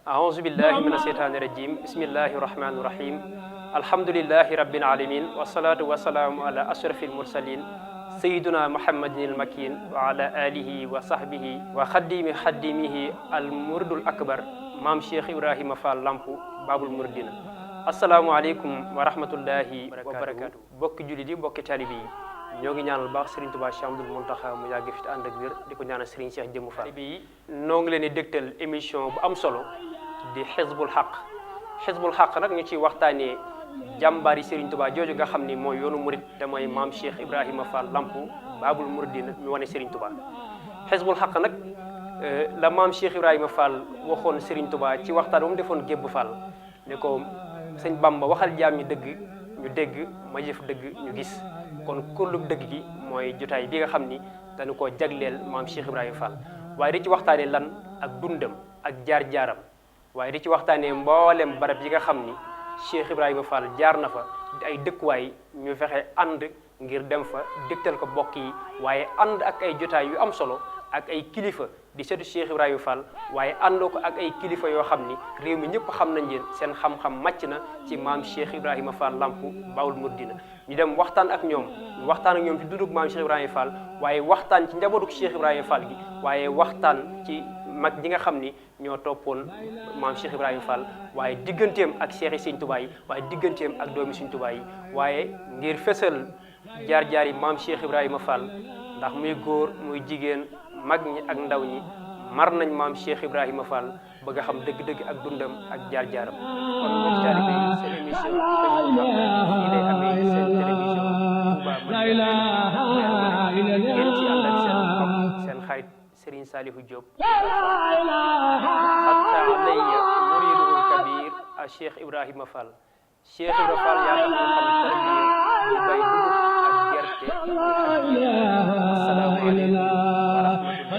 أعوذ بالله من الشيطان الرجيم بسم الله الرحمن الرحيم الحمد لله رب العالمين والصلاة والسلام على أشرف المرسلين سيدنا محمد المكين وعلى آله وصحبه وخديم خديمه المرد الأكبر مام شيخ إبراهيم فال لامبو باب المردين السلام عليكم ورحمة الله وبركاته بوك جولي بوك طالبي ñoo ngi ñaanal baax Serigne Touba Cheikh Abdoul Mountakha mu yàgg fi te ànd ak wér di ko ñaanal Serigne Cheikh Jëmm Fall bi noo ngi leen di dégtal émission bu am solo di xisbul xaq nag ñu ciy waxtaanee jàmbaari Serigne Touba jooju nga xam ni mooy yoonu murit te mooy maam Cheikh Ibrahima Fall Lampu Baabul Muridina mi wane Serigne Touba xisbul xaq nag la maam Cheikh Ibrahima Fall waxoon Serigne Touba ci waxtaan bu mu defoon Gébb Fall ne ko sëñ Bamba waxal jaam ñi dëgg ñu dégg ma jëf dëgg ñu gis kon kullub dëgg gi mooy jotaay bi nga xam ni dañu koo jagleel maam Cheikh Ibrahima Fall waaye di ci waxtaanee lan ak dundam ak jaar-jaaram waaye di ci waxtaanee mboolem barab yi nga xam ni Cheikh Ibrahima Fall jaar na fa di ay dëkkuwaay ñu fexe ànd ngir dem fa dégtal ko bokk yi waaye ànd ak ay jotaay yu am solo ak ay kilifa di seetu Cheikh Ibrahima Fall waaye àndoo ko ak ay kilifa yoo xam ni réew mi ñëpp xam nañ leen seen xam-xam màcc na ci maam Cheikh Ibrahima Fall Lampu Baabul Muridina ñu dem waxtaan ak ñoom ci dundug maam Cheikh Ibrahima Fall waaye waxtaan ci njabootu Cheikh Ibrahima Fall gi waaye waxtaan ci mag ñi nga xam ni ñoo toppoon maam Cheikh Ibrahima Fall waaye digganteem ak Cheikh yi Sëñ Tuubaa yi waaye digganteem ak doomi Sëñ Tuubaa yi waaye ngir fësal jaar-jaar yi maam Cheikh Ibrahima Fall ndax muy góor muy jigéen mag ñi ak ndaw ñi mar nañ maam Cheikh Ibrahima Fall bëgg a xam dëgg-dëgg ak dundam ak jaar-jaaram kon mbokk taalibe yi seen émission fii lay amee seen télévision Touba Madina ngeen ci ànd ak seen mbokk seen xarit Serigne Salihou Diop xatta alayya muriduhul kabir a Cheikh Ibrahima Fall Cheikh Ibrahima Fall yaa tax ñu xam tarbiya ñu bay dugub ak gerte asalaamaaleykum wa rahmatulah